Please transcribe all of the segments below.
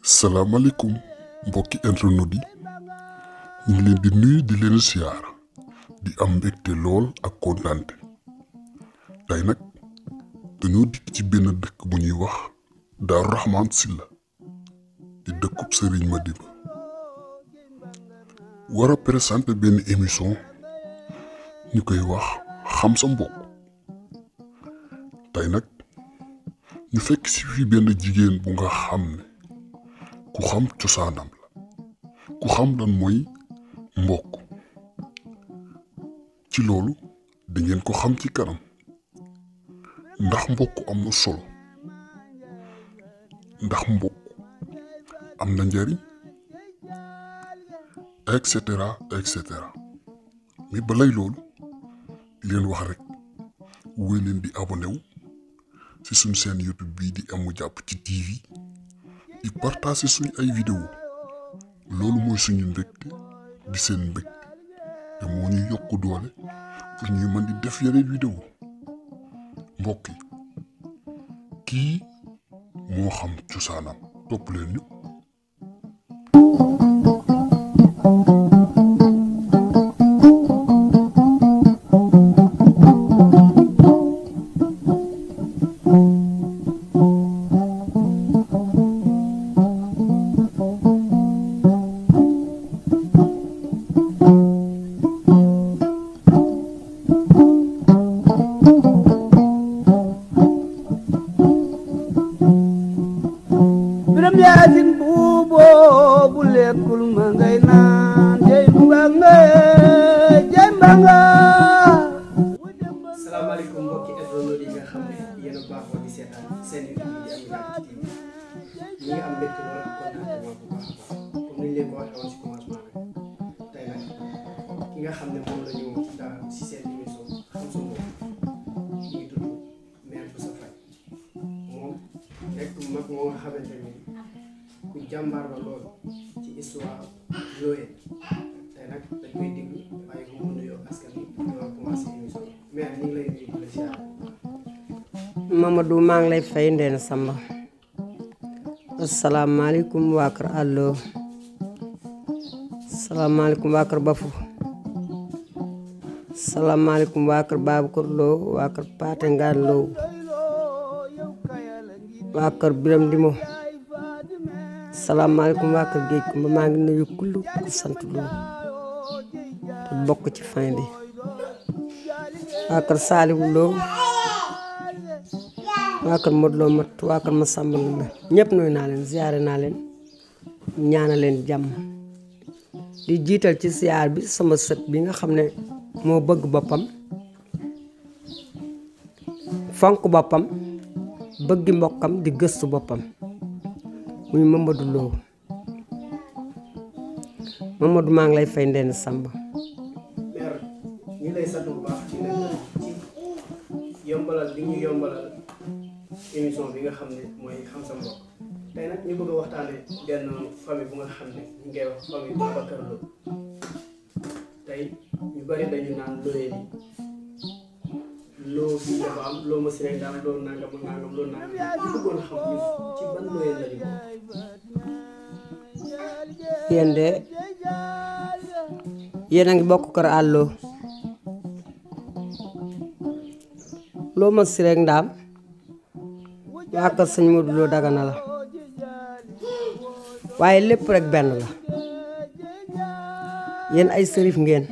salaamaaleykum mbokki internet yi ñu ngi leen di nuyu di leen siyaar di am mbégte lool ak kontaante tey nag dañoo dikk ci benn dëkk bu ñuy wax Daaru Rahman Sylla di dëkkub Serigne Madiba war a présenter benn émission ñu koy wax xam sa mbokk tey nag ñu fekk ci fi benn jigéen bu nga xam ne ku xam cosaanam la ku xam lan mooy mbokk ci loolu da ngeen ko xam ci kanam ndax mbokk am na solo ndax mbokk am na njariñ et cetera mais balay loolu di leen wax rek woy leen di abonné wu ci suñu chaîne YouTube bii di Emou Jàpp ci TV di partager suñu ay vidéo loolu mooy suñu mbégte di seen mbégte te moo ñu yokk doole pour ñuy mën di def yeneen vidéo mbokk yi kii moo xam cosaanam topp leen ñu. Biram Yaasin buubo bu lekkul ma ngay naan jey mbanga salaamaaleykum mbokki internet yi nga xam ne yéen a baaxoo di seetaan seen YouTube yi di Emou Jàpp ci TV ñi ngi am mbégte lool ak contentement bu baax a baax comme ni ñu leen ko waxee woon si commencement bi tey nag ki nga xam ne moom la ñu daal si seen émission xam sa mbokk ñu ngi tudd Mère Boussa Faye moom nekk mag moo nga xamante ni ku jàmbaar la lool ci histoire yooyu tey nag dañ koy déglu waaye bu mu nuyoo askan wi ñu war a commencé émission bi Mère ñu ngi lay nuyu di la ziar. Mamadou maa ngi lay fay Ndéna Samba asalaamaaleykum waa kër Allo salaamaaleykum waa kër Bafu salaamaaleykum waa kër Babacar Lo waa kër Paate Ngaan Lo waa kër Biram Dimo salaamaaleykum waa kër Géej Kumba maa ngi nuyu kullu ku sant Lo te bokk ci fin bi waa kër Saaliwu Lo waa kër Modou Lo Mat waa kër Masamba Lumbe ñëpp nuyu naa leen ziyaare naa leen ñaana leen jàmm di jiital ci ziyaar bi sama sët bi nga xam ne moo bëgg boppam fonk boppam bëggi mbokkam di gëstu boppam muy Mamadou Lo Mamadou maa ngi lay fay Ndéna Samba. Mère ñu lay sant bu baax di leen ci yombalal bi ñu yombalal émission bi nga xam ne mooy xam sa mbokk tey nag ñu bëgg a waxtaane benn famille bu nga xam ne ñu ngi koy wax famille Babacar Lo tey ñu bari dañu naan looyee ni loo fii dafa am loo ma si rek daal loolu nangam ak nangam loolu nangam ñu bëggoon a xam ñu ci ban looyee la ñu bokk. yéen de yéen a ngi bokk kër Allo loo ma si rek ndaam waa kër sëñ Modou Lo Dagana la waaye lépp rek benn la yéen ay sërif ngeen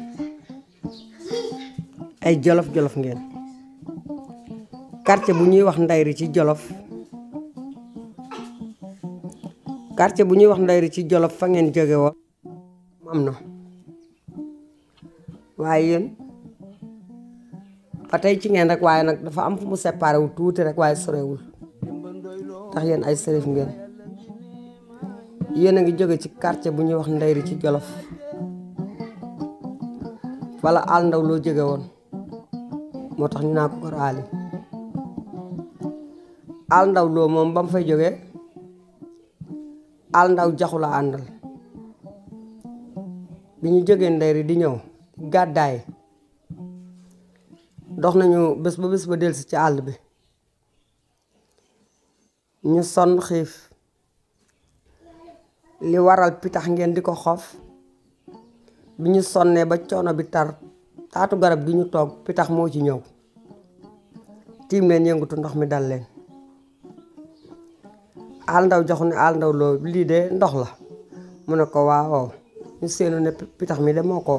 ay jolof-jolof ngeen quartier bu ñuy wax Ndayri ci Jolof quartier bu ñuy wax Ndayri ci Jolof fa ngeen jóge woon am na waaye yéen ba tey ci ngeen rek waaye nag dafa am fu mu séparé wu tuuti rek waaye sorewul tax yéen ay sërif ngeen yéen a ngi jóge ci quartier bu ñuy wax Ndayri ci Jolof wala àll ndaw loo jóge woon moo tax ñu naa ko kër Ali àll ndaw loo moom ba mu fay jógee àll ndaw jaxu la àndal bi ñu jógee Ndayri di ñëw gàddaay dox nañu bés ba delsi ci àll bi ñu sonn xiif li waral pitax ngeen di ko xof bi ñu sonnee ba coono bi tar taatu garab gi ñu toog pitax moo ci ñëw tiim leen yëngutu ndox mi dal leen Al Ndaw jox ne Al Ndaw loo lii de ndox la mu ne ko waaw ñu seenu ne pitax mi de moo ko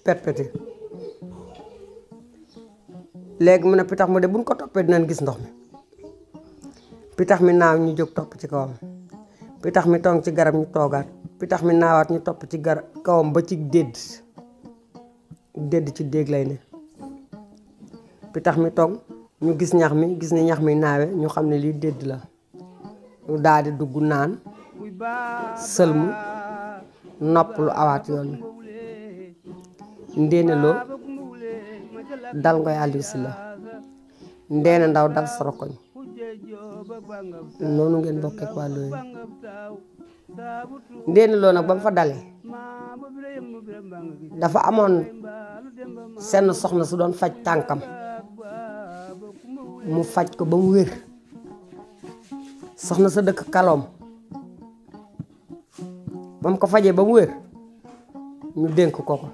petpeti léegi mu ne pitax mu de buñ ko toppee dinañ gis ndox mi pitax mi naaw ñu jóg topp ci kawam pitax mi toog ci garab ñu toogaat pitax mi naawaat ñu topp ci garab kawam ba ci dédd ci déeg lay ne pitax mi toog ñu gis ñax mi gis ne ñax mi naawe ñu xam ne lii dédd la ñu daal di dugg naan sëlmu nopp lu awaat yoon Ndéene Lo dal ngoy Aliou Sylla Ndéene Ndaw dal Sorokoñ noonu ngeen bokkee waa Loyeen Ndéene Lo nag ba mu fa dalee dafa amoon seen soxna su doon faj tànkam mu faj ko ba mu wér soxna sa dëkk Kaloom ba mu ko fajee ba mu wér ñu dénk ko ko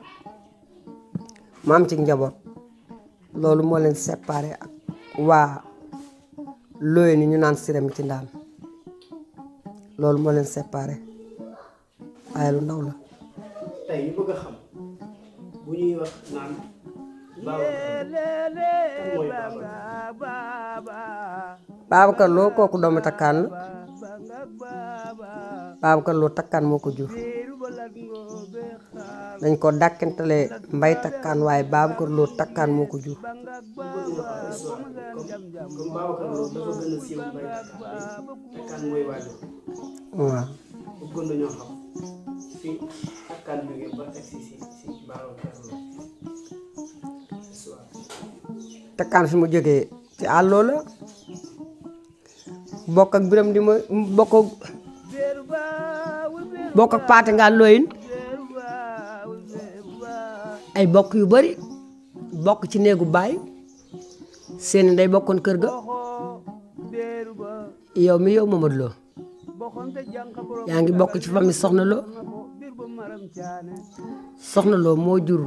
mu am ci njaboot loolu moo leen séparé ak waa Loyeen ni ñu naan Siré mi ci ndaam loolu moo leen séparé waaye lu ndaw la. tey ñu bëgg a xam bu ñuy wax naan Babacar Lo kooku doomu takkaan la Babacar Lo takkaan moo ko jur dañ ko dàkkantale Mbay takkaan waaye Babacar Lo takkaan moo ko jur. comme Babacar Lo dafa gën a siiw Mbay takkaan mooy waajur. waaw. bëggoon nañoo xam fi takkaan jógee ba egsi si Babacar Lo. takkaan fi mu jógee ci àlloo la bokk ak biram di ma bokk ak paate ngaa Loyeen ay bokk yu bari bokk ci néegu baay seeni ndey bokkoon kër ga yow Mamadou Lo yaa ngi bokk ci famille Soxna Lo moo jur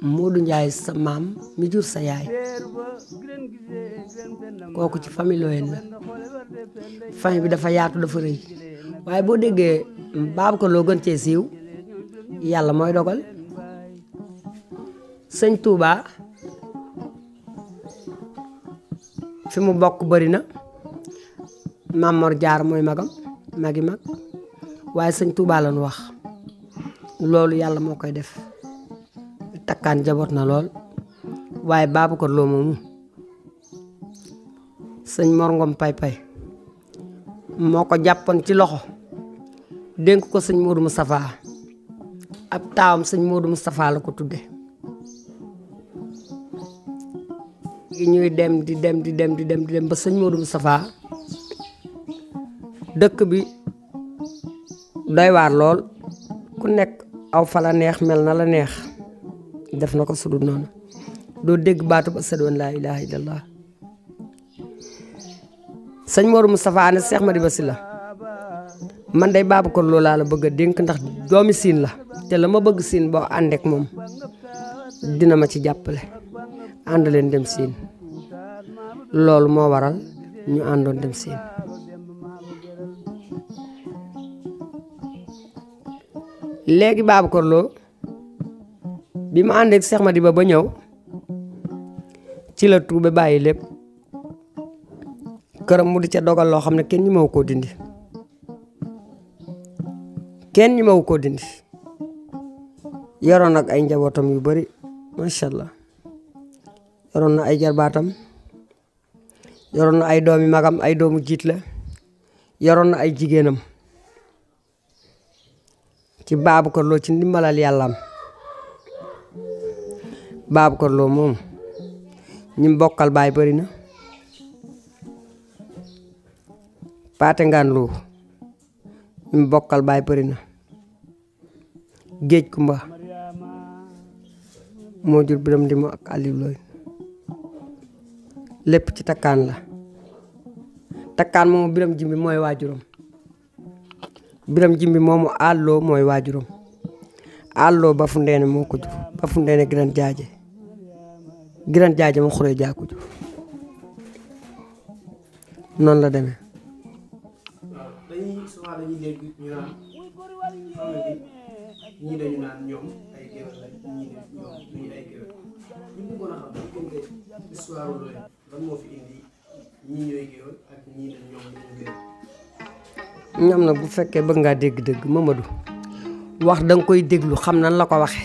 Modou Ndiaye sa maam mi jur sa yaay kooku ci famille Loyeen la famille bi dafa yaatu dafa rëy waaye boo déggee Babacar Lo gën cee siiw yàlla mooy dogal sëñ Touba fi mu bokk bari na Maam Mor Jaar mooy magi mag waaye sëñ Touba lañu wax loolu yàlla moo koy def takkaan jaboot na lool waaye Babacar Lo moomu sëñ Mor Ngom Pay moo ko jàppoon ci loxo dénk ko sëñ Modou Moustapha ab taawam sëñ Modou Moustapha la ko tudde ñuy dem di dem ba sëñ Modou Moustapha dëkk bi doy waar lool ku nekk aw fa la neex mel na la neex def na ko sudul noonu doo dégg baatu ba ashhadu an laa ilaaha illallah sëñ Modou Moustapha ne Cheikh Madiba Sylla man day Babacar Lo laa la bëgg a dénk ndax doomi siin la te la ma bëgg siin boo àndeek moom dina ma ci jàppale ànd leen dem siin loolu moo waral ñu àndoon dem siin léegi Babacar Lo bi mu àndeek Cheikh Madiba ba ñëw ci la tuube bàyyi lépp këram mu di ca dogal loo xam ne kenn ñi mawu koo dindi yoroon nag ay njabootam yu bari macha allah yoroon na ay jarbaatam yoroon na ay doomi magam ay doomu jiit la yoroon na ay jigéenam ci Babacar Lo ci ndimbalal yàllaam Babacar Lo moom ñi bokkal baay bari na Paate Ngaan Lo ñi bokkal baay bari na Géej Kumba moo jur Biram Ndimo ak Aliou Loy lépp ci takkaan la takkaan moomu biram jimbi mooy waajuram biram jimbi moomu àlloo mooy waajuram àlloo ba fu ndeene moo ko jur ba fu ndeene giran jaaje ma xuree jaa ko jur noonu la demee. waaw dañuy dégg ñu naan famille bi ñii dañu naan ñoom ay géwél lañ ñii ñoom duñu ay géwél ñu bëggoon a xam diggante histoire loolu lan moo fi indi ñii ñooy géwél ak ñii dañ ñoom duñu géwél. ñoom nag bu fekkee bëgg ngaa dégg-dëgg Mamadou wax danga koy déglu xam nan la ko waxe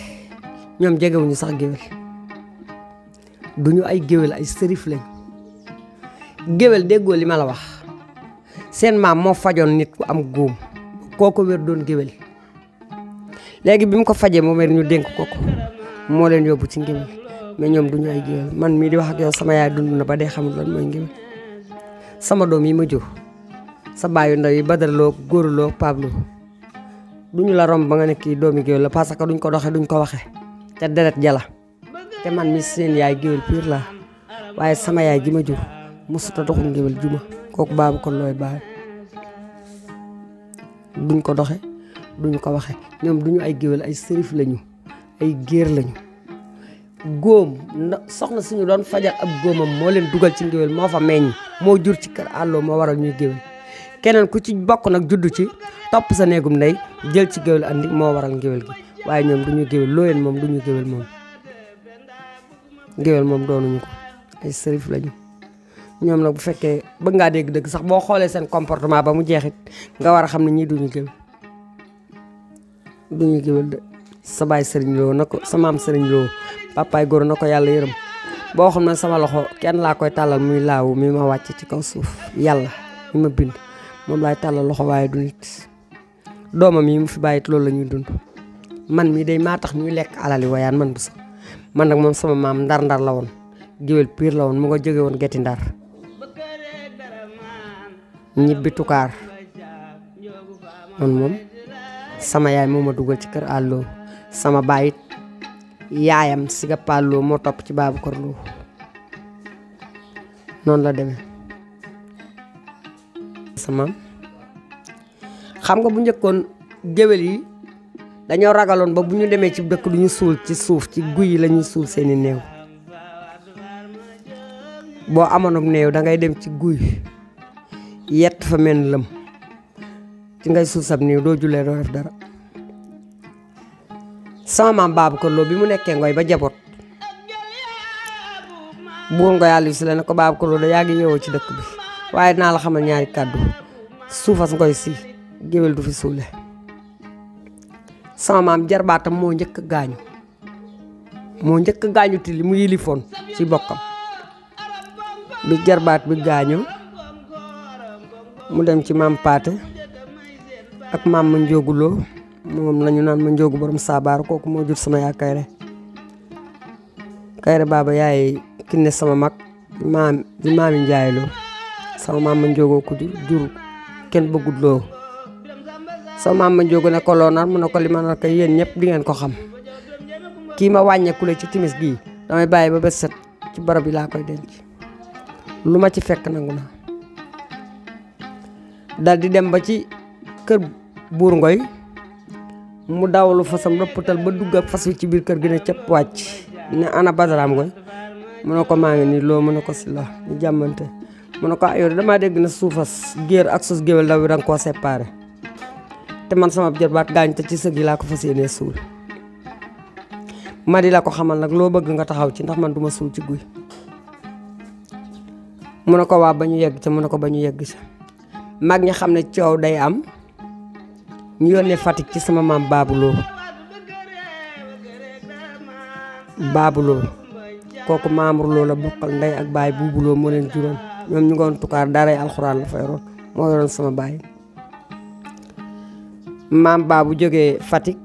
ñoom jegewuñu sax géwél duñu ay géwél ay sërif lañ géwél déggoo li ma la wax seen maam moo fajoon nit ku am góom kooko wér doon géwél léegi bi mu ko fajee moo wér ñu dénk ko moo leen yóbbu ci ngéwél mais ñoom duñu ay géwél man mii di wax ak yow sama yaay dund na ba dee xamul lan mooy ngéwél sama doom yi ma jur sa baayu ndaw yi badaraloo góoraloo pablo duñu la romb ba nga ne kii doomi géwél la parce que duñ ko doxee duñ ko waxee te deret jala te man mi seen yaay géwél pire la waaye sama yaay ji ma jur musuta doxul ngéwél juma kooku baabu ko looy baay duñ ko doxe duñ ko waxe ñoom duñu ay géwél ay sërif lañu ay géer lañu góom soxna suñu doon fajal ab góomam moo leen dugal ci ngéwél moo fa meññ moo jur ci kër àlloo moo waral ñuy géwél keneen ku ci bokk nag juddu ci topp sa néegum ndey jël ci géwél andi moo waral ngéwél gi waaye ñoom duñu géwél looyeen moom duñu géwél moom doonuñu ko ay sërif lañu ñoom nag bu fekkee bëgg ngaa dégg dëgg sax boo xoolee seen comportement ba mu jeexit nga war a xam ne ñii duñu géwél de sa baay sëriñ loo na ko sa maam sëriñ loo papaay góor na ko yàlla yërëm boo xam ne sama loxo kenn laa koy tàllal muy laawu mi ma wàcc ci kaw suuf yàlla mi ma bind moom laay tàllal loxo waaye du nit doomam yi mu fi bàyyit loolu la ñuy dund man mii day maa tax ñuy lekk alali wayaan man bu sax man nag moom sama maam ndar la woon géwél piir la woon mu nga jóge woon Geti Ndar ñibbi tukaar man moom sama yaay moo ma dugal ci kër àlloo sama baayit yaayam siga pàlloo moo topp ci baabu kër loo noonu la demee sama xam nga bu njëkkoon géwél yi dañoo ragaloon ba bu ñu demee ci dëkk du ñu suul ci suuf ci guy yi la ñuy suul seeni néew boo amoonum néew da ngay dem ci guy yett fa mel lëm ci ngay suul sab néew doo julee doo def dara sama maam baabu kër loo bi mu nekkee ngoy ba jaboot buur ngoy àll si la ne ko baabu kër loo da yaa ngi yeewoo ci dëkk bi waaye naa la xamal ñaari kàddu suufas ngoy si géwél du fi suule sama maam jarbaatam moo njëkk gaañu ti li mu yilifoon ci bokkam bi jarbaat bi gaañoo mu dem ci maam paate ak maam ma njóoguloo moom lañu naan ma njóogu borom saabaar kooku moo jur sama yaa kayre baaba yaay kinne sama mag di maami njaayloo sama maam ma njóogoo ko jur kenn bëggut loo sama maam ma njóogu ne ko loo nar mu ne ko li ma nar kay yéen ñëpp di ngeen ko xam kii ma wàññeekule ci timis gii damay bàyyi ba bët set ci barab yi laa koy denc lu ma ci fekk nangu naa dal di dem ba ci kër buur ngoy mu dawalu fasam rëppatal ba dugg ak fas wi ci biir kër gi ne cëpp wàcc ne ana badaraam ngoy mu ne ko maa ngi nii loo mu ne ko si la ñu jàmmante mu ne ko ayoor damaa dégg na suufas géer ak sus géwél daw bi danga koo séparé te man sama jarbaat gaañ te ci sëg yi laa ko fas yéenee suul ma di la ko xamal nag loo bëgg nga taxaw ci ndax man duma suul ci guy mu ne ko waa ba ñu yegg ca mu ne ko ba ñu yegg ca mag ñi xam ne coow day am ñu yónnee Fatick ci sama maam baabuloo kooku Mamour Lo la bokkal ndey ak baay buubuloo moo leen juróom ñoom ñu ngoon tukaar daaray alxuraan la fa yoroon moo yoroon sama baay maam baabu jógee Fatick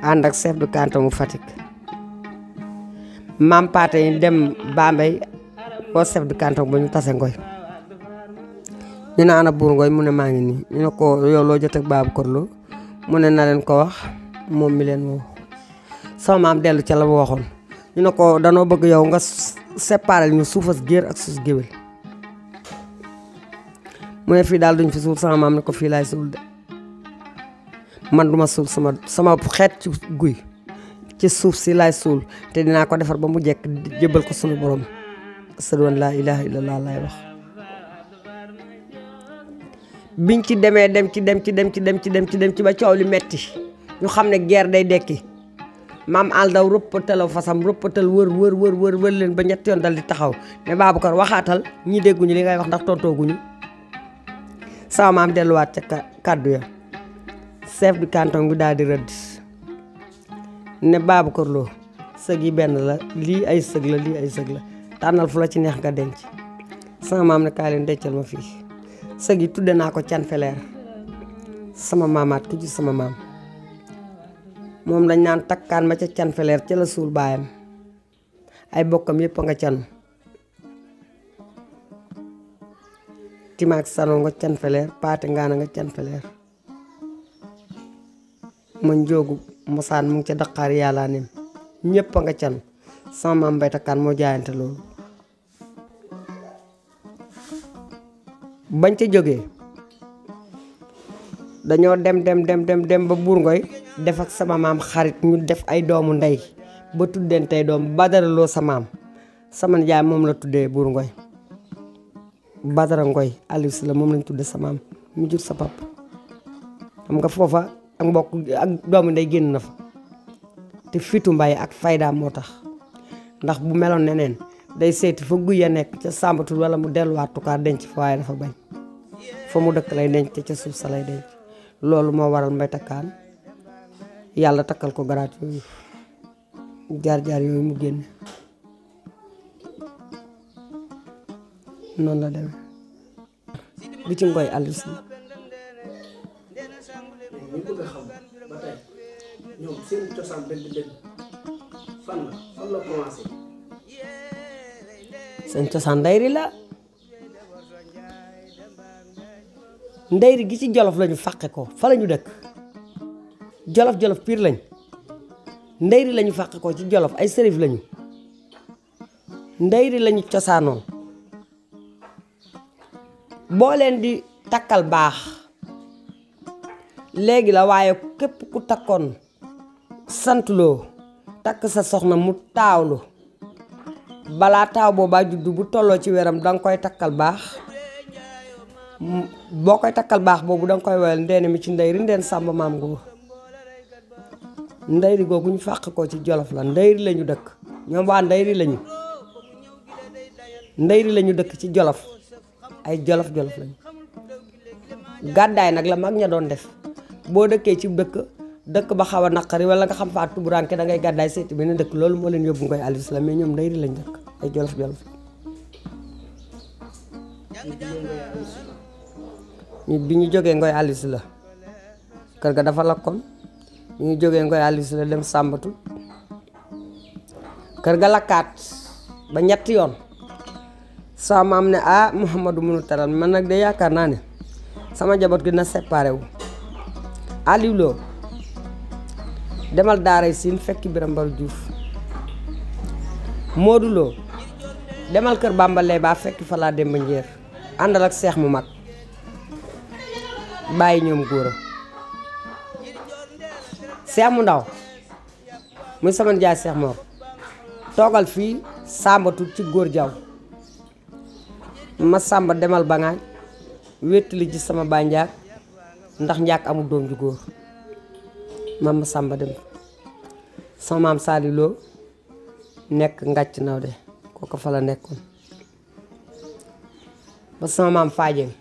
ànd ak chef de canton mu Fatick maam paate yi dem Bambey boo chef de canton ba ñu tase ngoy ñu ne ana buur ngoy mu ne maa ngi nii ñu ne ko yow loo jot ak baabu kër loo mu ne na leen ko wax moom mi leen woo sama maam dellu ca la ma waxoon ñu ne ko danoo bëgg yow nga séparer ñu suufas géer ak suus géwél mu ne fii daal duñ fi suul sama maam ne ko fii laay suul de man duma suul sama xeet ci guy ci suuf si laay suul te dinaa ko defar ba mu jekk jébbal ko sunu borom ashadu an laa ilaaha illallah laay wax. biñ ci demee dem ci ba coow li metti ñu xam ne guerre day dekki maam àll daw rëppatal fasam rëppatal wër leen ba ñetti yoon dal di taxaw ne Babacar waxaatal ñi dégguñu li ngay wax ndax tontooguñu. sama maam delluwaat ca kàddu ya chef du canton bi daal di rëdd ne Babacar Lo sëg yi benn la lii ay sëg la tànnal fu la ci neex nga denc. sama maam ne kaa leen dencal ma fii sëg yi tudde naa ko can feleer sama maamaat ku ci sama maam moom dañ naan takkaan ma ca can feleer ca la suul baayam ay bokkam yépp a nga canu timaak sanoo nga can feleer paate ngaana nga can feleer ma njoogu mosaan mu ngi ca daqaar yàllaa nem ñépp a nga canu sama maam Mbay Takkaan moo jaayante loolu. bañ ca jógee dañoo dem ba buur ngoy def ak sama maam xarit ñu def ay doomu ndey ba tuddeen tey doom Badara Lo sa maam sama nijaay moom la tuddee buur ngoy Badara Ngoy Aliou Si la moom lañ tudde sa maam mu jur sa papa xam nga foofa ak mbokk ak doomu ndey génn na fa te fitu mbay ak faydaam moo tax ndax bu meloon neneen day seeti fa guy ya nekk ca sàmbatul wala mu delluwaat tukaar denc fa waaye dafa bañ fa mu dëkk lay denc te ca suuf sa lay denc loolu moo waral Mbay Takkaan yàlla takkal ko garaat yooyu jaar-jaar yooyu mu génne noonu la demee bi ci Ngoy Aliou Si ñu bëgg a xam ba tey ñoom seen cosaan dëgg-dëgg fan la commencé. seen cosaan ndeyri la ndeyri gi ci jolof lañu fàqe ko fa lañu dëkk jolof piir lañ ndeyri lañu fàqe ko ci jolof ay sërif lañu ndeyri lañu cosaanoon boo leen di takkal baax léegi la waaye képp ku takkoon santuloo takk sa soxna mu taawlu balaa taaw boobaa juddu bu tolloo ci weeram danga koy takkal baax boo koy takkal baax boobu danga koy woyal ndeene mi ci ndeyri ndeen sàmba maam góor ndeyri googu ñu fàq ko ci jolof la ndeyri lañu dëkk ñoom waa ndeyri lañu dëkk ci jolof ay jolof lañu gàddaay nag la mag ña doon def boo dëkkee ci dëkk ba xaw a naqari wala nga xam faa tuburaanke da ngay gàddaay seeti benn dëkk loolu moo leen yóbbu Ngoy Aliou Si la mais ñoom ndeyri lañ dëkk ay jolof bi ñu jógee Ngoy Aliou Si la kër ga dafa lakkoon bi ñu jógee Ngoy Aliou Si la dem sàmbatu kër ga lakkaat ba ñetti yoon sama maam ne Mouhamadou mënu teral man nag de yaakaar naa ne sama njaboot gi na séparé wu Aliou Lo demal daaray siin fekki Biram Mbaru Juuf Modou Lo demal kër Bambalee ba fekki fa laa dem ba njeer àndal ak seex mu mag bàyyi ñoom góora seex mu ndaw muy sama njaay seex moor toogal fii sàmbatu ci góor jaw ma sàmba demal ba ngaañ wéttali ci sama baay njaag ndax njaag amul doom ju góor ma sàmba dem sama maam Saali Lo nekk ngàcc naw de kooku fa la nekkoon ba sama maam Faajeng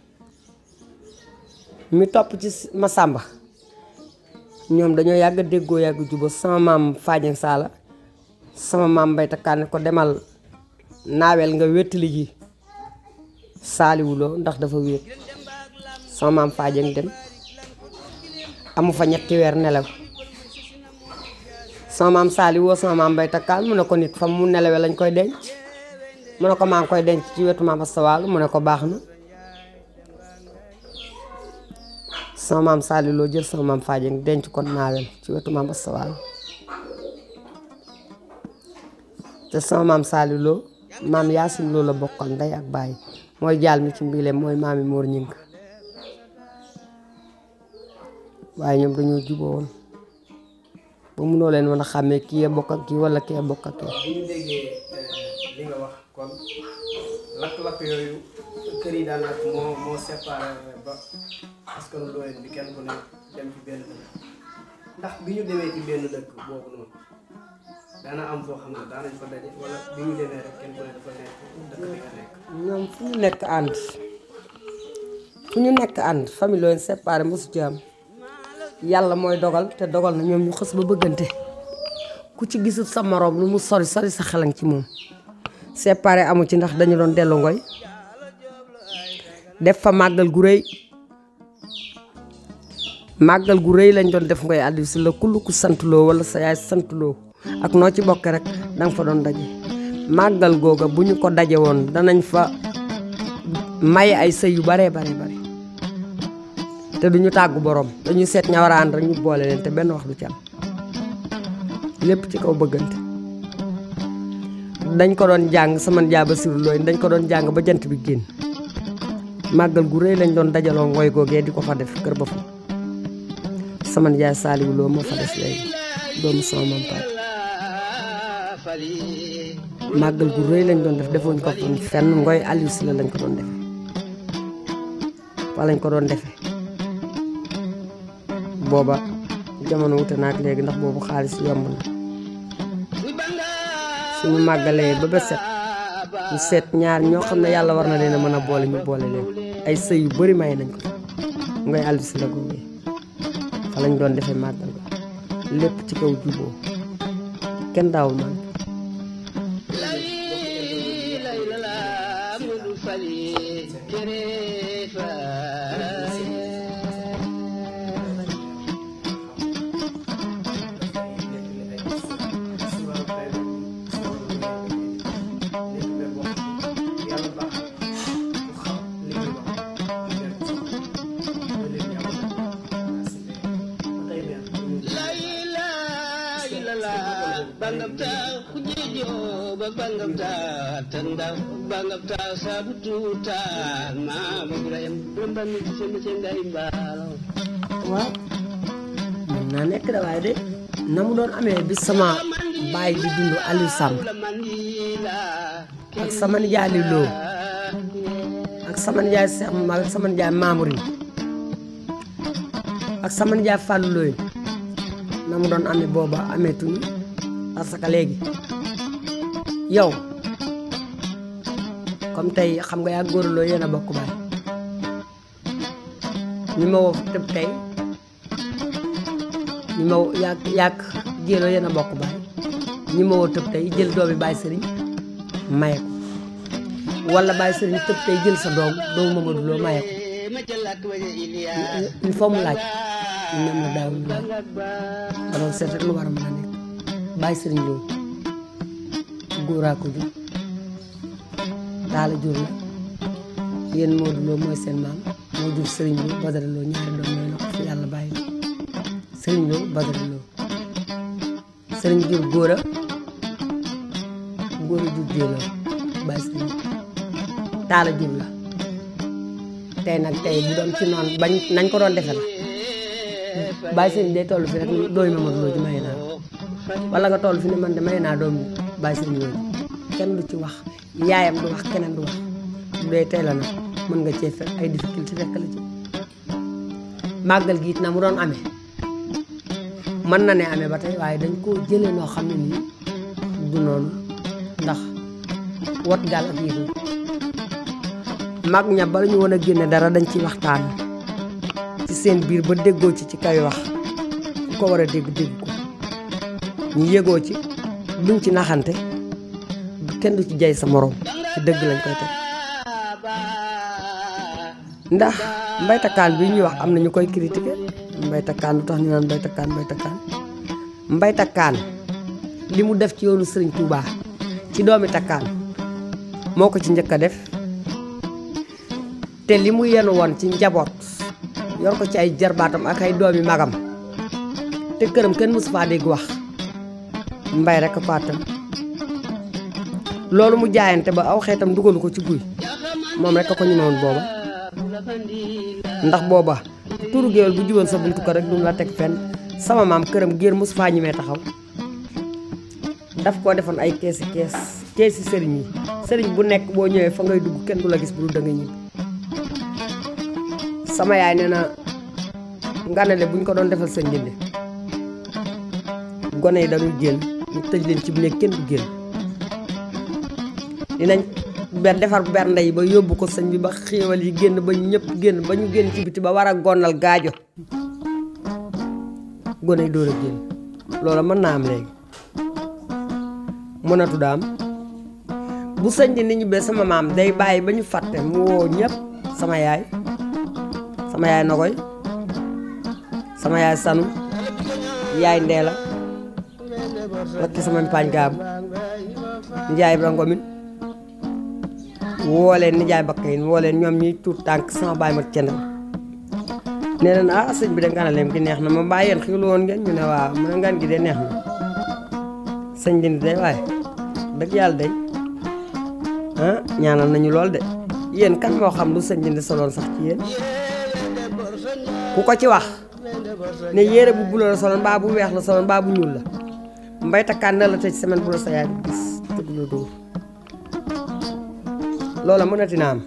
mi topp ci ma sàmba ñoom dañoo yàgg déggoo yàgg juba sama maam Faajeng Saala sama maam Mbay Takkaan ne ko demal naawel nga wéttali ji Saaliwu Lo ndax dafa wéet sama maam Faajeng dem amu fa ñetti weer nelaw sama maam Saali woo sama maam Mbay Takkaan mu ne ko nit fa mu nelawee lañ koy denc mu ne ko maa ngi koy denc ci wetu maam Astawaal mu ne ko baax na sama maam Saali Lo jël sama maam Faajeng denc ko naawel ci wetu maam Astawaal te sama maam Saali Lo maam Yaasin Lo la bokkal ndey ak baay mooy jaal mi ci mbileem mooy maami Moor Ñing waaye ñoom dañoo juboo woon ba munoo leen mën a xàmmee kii a bokk ak kii wala kii a bokk ak kii. bu ñu déggee li nga wax kon lakk-lakk yooyu kër yi daanaka moo séparé ba askanu Ndoyeen bi kenn ku ne dem ci benn dëkk ndax bi ñu demee ci benn dëkk boobu noonu daana am foo xam ne daanañ fa daje wala bi ñu demee rek kenn ku ne dafa nekk dëkk bi nga nekk. ñoom fu ñu nekk ànd famille leen séparé mosu ci am yàlla mooy dogal te dogal na ñoom ñu xës ba bëggante ku ci gisul sa moroom lu mu sori sori sa xelang ci moom séparé amu ci ndax dañu doon dellu Ngoy def fa màggal gu rëy lañ doon def Ngoy Aliou Sylla kullu ku santuloo wala sa yaay santuloo ak noo ci bokke rek danga fa doon daje màggal googa bu ñu ko daje woon danañ fa may ay sëy yu bare te duñu tàggu borom dañuy seet ña war a ànd rek ñu boole leen te benn wax du ci am lépp ci kaw bëggante dañ ko doon jàng sama njaay Basiru Looy dañ ko doon jàng ba jant bi génn màggal gu rëy lañ doon dajaloo Ngoy googee di ko fa def kër ba fa sama njaay Saaliwu Loo moo fa des léegi doomu sama maam Paat màggal gu rëy lañ doon def defuñ ko fenn Ngoy Aliou Sylla lañ ko doon defe fa lañ ko doon defe booba jamono wute naak léegi ndax boobu xaalis yomb na suñu màggalee ba ba set ñu seet ñaar ñoo xam ne yàlla war na leen a mën a boole ñu boole leen ay sëy yu bari may nañ ko Ngoy Aliou Sylla googee fa lañ doon defee màggal ba lépp ci kaw juboo kenn daawul man bangapta kujijo bangapta tanda bangapta sabututa ma bagrayam romban ci senga imbalo waaw mën naa nekk da waaye de na mu doon amee bi sama baay di dund Aliou Samb ak sama nijaay Lilo ak sama nijaay Cheikh Mama ak sama nijaay Mamourine ak sama nijaay Fallou Looy na mu doon amee booba amee tuñu parce que léegi yow comme tey xam nga yaa góorloo yéen a bokk baay ñi ma woo tëb tey ñi ma yàgg jéeloo yéen a bokk baay ñi ma woo tëb tey jël doomi baay sëriñ maye ko wala baay sëriñ tëb tey jël sa doomu Mamadou Lo maye ko il faut mu laaj ñu nem na daaw ñu laaj alors c'est rek lu war a mën a nekk baay sëriñ Lo góoraa ko jur daala jur la yéen Modou Lo mooy seen maam moo jur sëriñ Lo Badara Lo ñaari doom yooyu la ko fi yàlla bàyyi sëriñ Lo Badara Lo sëriñ jur góora jur jéeloo baay sëriñ taala jur la tey nag tey bu doon ci noonu bañ nañ ko doon defe la baay sëriñ day toll fi rek dooy Mamadou Lo ji maye naa wala nga toll fi ne man de maye naa doom baay sëriñ Lo kenn du ci wax yaayam du wax keneen du wax bu dee tey la nag mën nga cee fekk ay difficulté fekk la ci màggal gi it na mu doon amee mën na ne amee ba tey waaye dañ koo jëlee noo xam ne nii du noonu ndax wat gaal ak yéegu mag ña bala ñu woon a génne dara dañ ciy waxtaan ci seen biir ba déggoo ci kay wax ku ko war a dégg ko ñu yégoo ci duñ ci naxante kenn du ci jay sa morom ci dëgg lañ koy teg ndax mbaytakaan bi ñuy wax am na ñu koy critiqué mbaytakaan lu tax ñu naan mbaytakaan li mu def ci yoonu Sëriñ Touba ci doomi takkaan moo ko ci njëkk a def te li mu yenu woon ci njaboot yor ko ci ay jarbaatam ak ay doomi magam te këram kenn mësu faa dégg wax mbay rek ko attan loolu mu jaayante ba aw xeetam dugalu ko ci guy moom rek ko ñemewoon booba ndax booba turu géwél bu juboon sa buntu ko rek dum la teg fenn sama maam këram géer mosu faa ñimee taxaw daf koo defoon ay keesi sëriñ yi sëriñ bu nekk boo ñëwee fa ngay dugg kenn du la gis bu dul da nga ñibbi sama yaay nee na nganale buñ ko doon defal sa njënde gone yi dañuy génn ñu tëj leen ci bu nekk kenn du génn dinañ defar bernde yi ba yóbbu ko sëñ bi ba xéewal yi génn ba ñëpp génn ba ñu génn ci biti ba war a gonnal gaajo gone yi door a génn loola mën naa am léegi mënatu daam bu sëñ bi ni ñibbee sama maam day bàyyi ba ñu fàtte mu woo ñëpp sama yaay Nogoy sama yaay Sanu yaay Ndeela lakki sama mpaañ gaam nijaay Ibra Ngomin woo leen nijaay Bakkayin woo leen ñoom ñuy tuut tànk sama baay ma cendal nee leen sëñ bi de nganaleem gi neex na ma bàyyi yéen xiwlu woon ngeen ñu ne waaw mu ne ngan gi de neex na sëñ bi day waaye dëgg yàlla day ñaanal nañu lool de yéen kan moo xam lu sëñ bi soloon sax ci yéen ku ko ci wax ne yére bu bulo la soloon mbaa bu weex la soloon mbaa bu ñuul la mbay takkaan na la tëj semaine bu la sa yaay gis te du la dóor loola mënati na am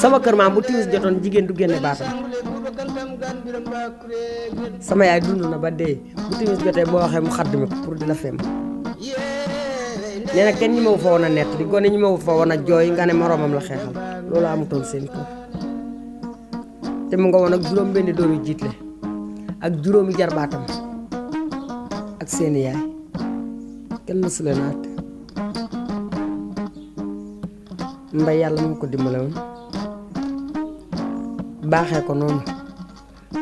sama kër maam bu timis jotoon jigéen du génne baatam sama yaay dund na ba dee bu timis jotee boo waxee mu xadd mi ko pour di la fem nee na kenn ñi ma fa woon a nett li gone ñi ma fa woon a jooy nga ne moroomam la xeexal loolu amutoon seen kër te mu nga woon ak juróom benn doom yu jiitle ak juróomi jarbaatam ak seeni yaay kenn mësu leen àtte mbay yàlla mu ko dimbale woon baaxee ko noonu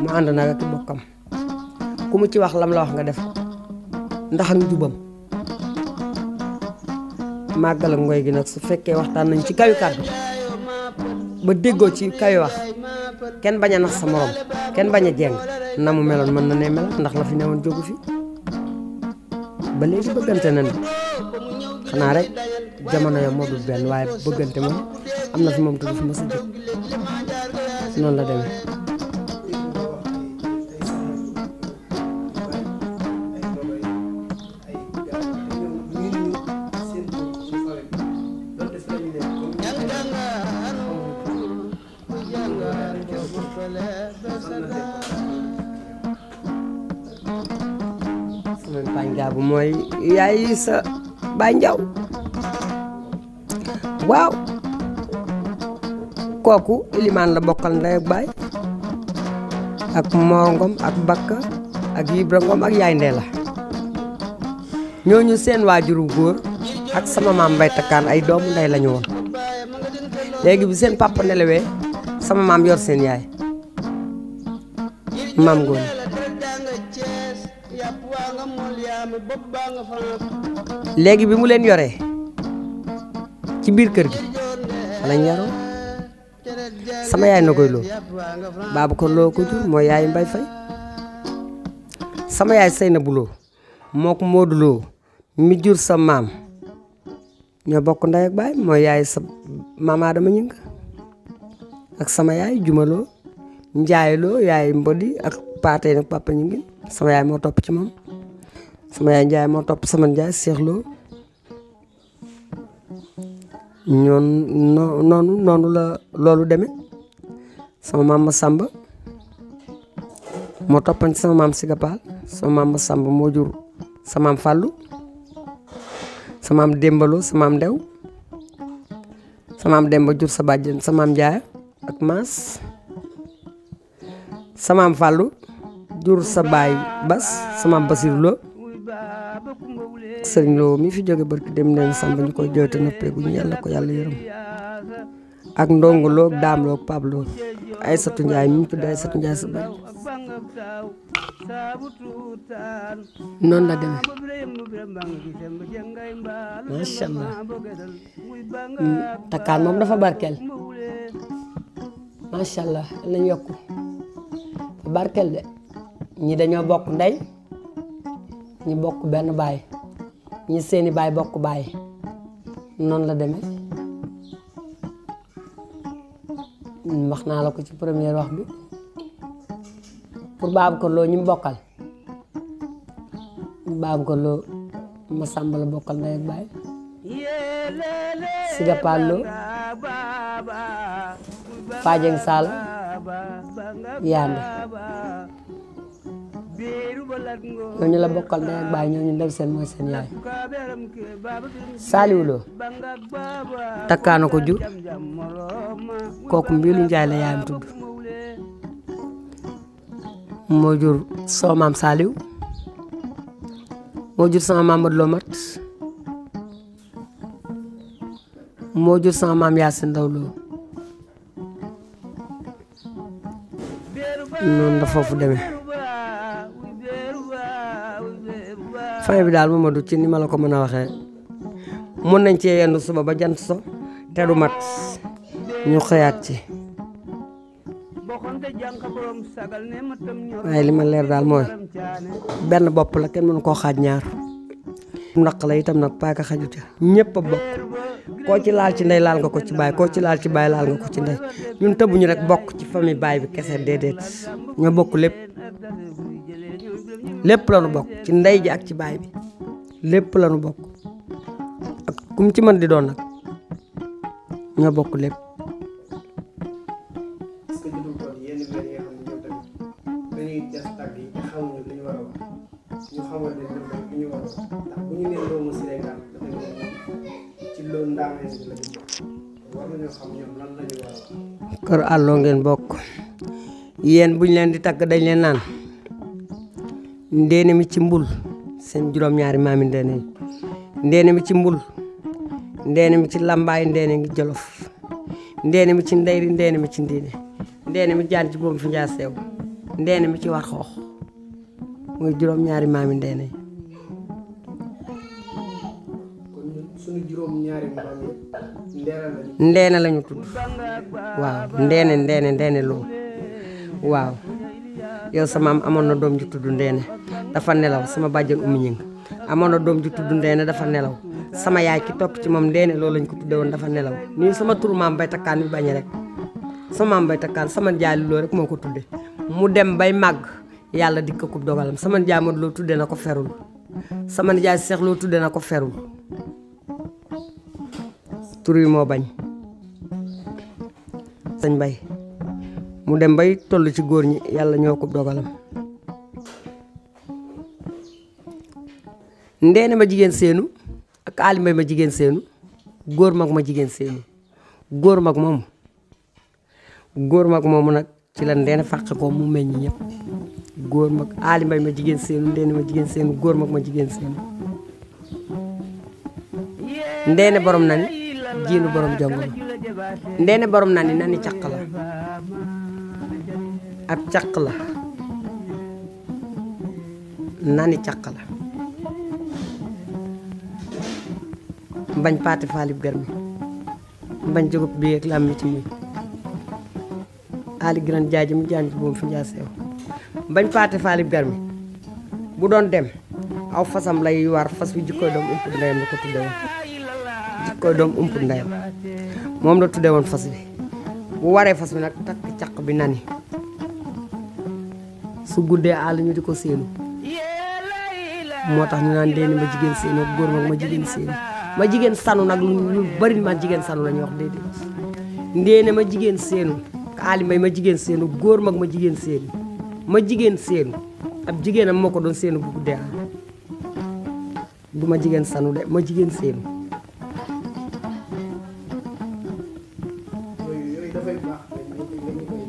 mu ànd nag ak bokkam ku mu ci wax lam la wax nga def ko ndax ak njubam màggal ak ngoy gi nag su fekkee waxtaan nañ ci kawi kàddu ba déggoo ci kawi wax kenn bañ a nax sa morom kenn bañ a jeng na mu meloon mën na ne mel ndax la fi newoon jógu fi ba léegi bëggante nañ xanaa rek jamono ya moo dul benn waaye bëggante moom am na fi moom te du fi mës a jóg noonu la demee. sama bañ gaabu mooy yaay sa baay njaw waaw kooku ilimaan la bokkal ndey ak baay ak Mor Ngom ak Bakka ak Ibra Ngom ak yaay Ndeela ñooñu seen waajuru góor ak sama maam Mbay Takkaan ay doomu ndey lañu woon léegi bi seen papa nelawee sama maam yor seen yaay maam Ngoone léegi bi mu leen yoree ci biir kër gi lañ yaroo sama yaay Nogoy Lo baabu ko loo ko jur mooy yaay Mbay Fay sama yaay Seynabu Lo moo ko Moodu Lo mi jur sa maam ñoo bokk ndey ak baay mooy yaay sa maam Adama Ñing ak sama yaay Juma Lo Njaay Lo yaay Mbodi ak Paate nag papa Ñing sama yaay moo topp ci moom sama yaay Njaay moo topp sama Njaay Seex Lo noonu la loolu demee sama maam Masamba moo toppan ci sama maam Siga Paal sama maam Masamba moo jur sama maam Fàllu sama maam Demba Lo sama maam Ndew sama maam Demba jur sa bàjjen sama maam Njaay ak Maas sama maam Fàllu jur sa baay Bas sama maam Basiru Lo Sëriñ Lo mi fi jóge barki dem nañ Samba ñu koy jooyte noppeeguñu yàlla ko yàlla yërëm ak Ndongo Lo ak Daam Lo ak Paab Lo Aysatu Njaay mi ñu tudd Aysatu Njaay sa baay noonu la demee macha allah takkaan moom dafa barkeel macha allah lañ yokku barkeel de ñi dañoo bokk ndey ñi bokk benn baay ñi seeni baay bokk baay noonu la demee wax naa la ko ci première wax bi pour Babacar Lo ñu bokkal Babacar Lo Masamba la bokkal ndey ak baay Siga Pallo Fadieng Sall Yande ñooñu la bokkal ndey ak baay ñooñu Ndaw Seen mooy seen yaay Saliou Lo takkaana ko jur kooku Mbilu Njaay la yaayam tudd moo jur sama maam Saliou moo jur sama maam Modou Lo Mat moo jur sama maam Yaasin Ndaw Lo noonu la foofu demee fin bi daal Mamadou ci ni ma la ko mën a waxee mën nañ cee yendu suba ba jant so te du mat ñu xëyaat ci waaye li ma leer daal mooy benn bopp la kenn mënu koo xaaj ñaar naq la itam nag paaka xaju ca ñëpp a bokk koo ci laal ci ndey laal nga ko ci baay koo ci laal ci baay laal nga ko ci ndey ñun tëbuñu rek bokk ci famille baay bi kese déedéet ñoo bokk lépp la nu bokk ci ndey ji ak ci baay bi lépp la nu bokk ak kum ci mën di doon nag ñoo bokk lépp. est-ce que jotul kon yenn mbir yi nga xam ne ñoom tamit dañuy def tàgg yi te xamuñu li ñu war a wax ñu xamal ne ñoom rek li ñu war a wax ndax bu ñu nee doomu Sénégal dafay mel ni ci loolu ndaamee bi la ñu bokk war nañoo xam ñoom lan la ñu war a wax. kër àlloo ngeen bokk yéen buñ leen di tagg dañ leen naan ndeene mi ci mbul seen juróom-ñaari maami ndeene yi ndeene mi ci mbul ndeene mi ci lambaay ndeene ngi jolof ndeene mi ci ndeyri ndeene mi ci ndiine ndeene mi jaan ci boom fi njaa seew ndeene mi ci war xoox muy juróom-ñaari maami ndeene yi kon ñun suñu juróom-ñaari maam yi ndeene lañu tudd waaw ndeene loo waaw yow sa maam amoon na doom ju tudd ndeene dafa nelaw sama bàjjan Oumy Ñing amoon na doom ju tudd ndeene dafa nelaw sama yaay ki topp ci moom ndeene loolu lañ ko tudde woon dafa nelaw nii sama turu maam bay takkaan bi bañe rek sama maam bay takkaan sama jaay loo rek moo ko tudde mu dem bay màgg yàlla dikk ko dogalam sama jaay Modou Lo tudde na ko ferul sama jaay Seex Lo tudde na ko ferul tur yi moo bañ sañ bay mu dem bay toll ci góor ñi yàlla ñoo ko dogalam ndeene ma jigéen seenu ak Ali Mbay ma jigéen seenu góor mag ma jigéen seenu góor mag moomu nag ci la ndeene fàq ko mu meññ ñëpp góor mag Ali Mbay ma jigéen seenu ndeene ma jigéen seenu góor mag ma jigéen seenu ndeene borom nani jiinu borom jongoma ndeene borom nani nani caq la ab caq la nani caq la mbañ paati faalib garmi mbañ jógob bi ak lam mi ci muy ali giran jaaji mu jaan ci boom fi njaa seew mbañ paati faalib garmi bu doon dem aw fasam lay war fas wi jikkoy doom umput ndeyam la ko tudde woon jikkoy doom umput ndeyam moom la tudde woon fas wi bu waree fas wi nag takk caq bi nani su guddee àll ñu di ko séenu moo tax ñu naan ndeene ma jigéen séenu góor mag ma jigéen séenu ma jigéen sanu nag lu bari ma jigéen sanu la ñuy wax déedéet ndeene ma jigéen seenu Ali Mbay ma jigéen seenu góor mag ma jigéen seenu ma jigéen seenu ab jigéenam moo ko doon seenu bu guddee àll du ma jigéen sanu de ma jigéen seenu yooyu dafay baax ñi koy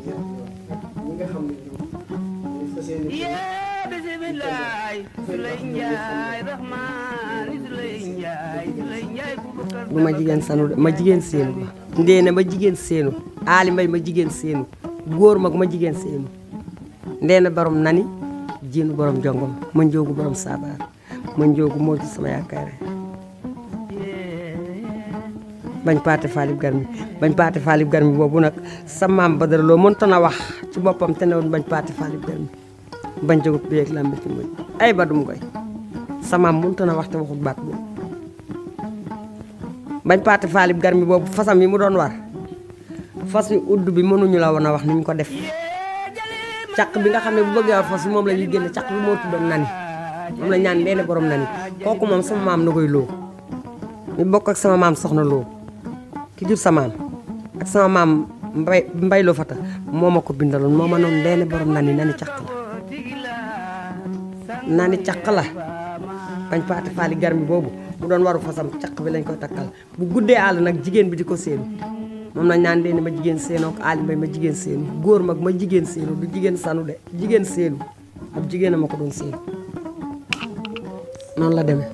ñi nga xam ne ñu fas yéene du ma jigéen sanu de ma jigéen seenu ndeene ma jigéen seenu Ali Mbay ma jigéen seenu góor mag ma jigéen seenu ndeene borom nani jiinu borom jongom ma njoogu borom saabaar ma njoogu moo ci sama yaakaar bañ paate faalib garmi boobu nag sa maam Badara Lo mënta na wax ci boppam te ne woon bañ paate faalib garmi bañ jógut bi ak lambi ci mujj ay badum koy sa maam mënta na wax te waxut baat boobu bañ paate faalib garmi boobu fasam yi mu doon war fas wi udd bi mënuñu la woon a wax ni ñu ko def caq bi nga xam ne bu bëggee war fas wi moom la ñuy génne caq bi moo tuddoon nani moom la ñaan ndeene borom nani kooku moom sama maam na koy loo mi bokk ak sama maam soxna loo ki jur sa maam ak sama maam mbay loo fata moo ma ko bindaloon moo ma noonu ndeene borom nani caq la nani caq la bañ paati faali garmi boobu mu doon waru fasam caq bi lañ koy takkal bu guddee àll nag jigéen bi di ko séenu moom lañ naan ndeene ma jigéen séenoo ak aali mbay ma jigéen séenu góor mag ma jigéen séenu du jigéen sanu de jigéen séenu ab jigéen a ma ko doon séenu noonu la demee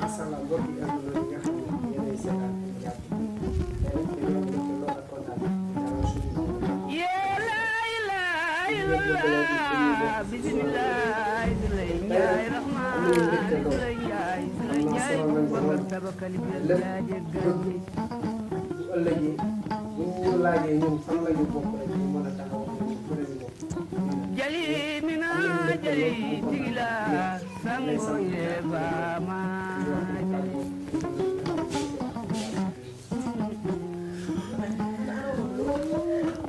asalaam mbokk yi am na ñi nga xam ne yéenay seetaan jàpp tey nag dañoo am lool ak kontaan dalal suñu bu ëllëgee bu ñu laajee ñun fan la ñu bokk rek ñu mën a taxaw ak ñu bëri ñu bokk.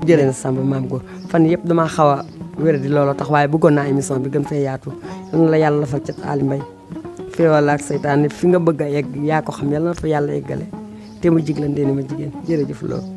jërëjëf Samba maam góor fan yëpp damaa xaw a wér di looloo tax waaye bëggoon naa émission bi gën fee yaatu yal la yàlla dafa cat Ali Mbaye féewal ak seytaane fi nga bëgg a yegg yaa ko xam yàlla na fa yàlla yeggale te mu jig la ndeeni ma jigéen jërëjëf loolu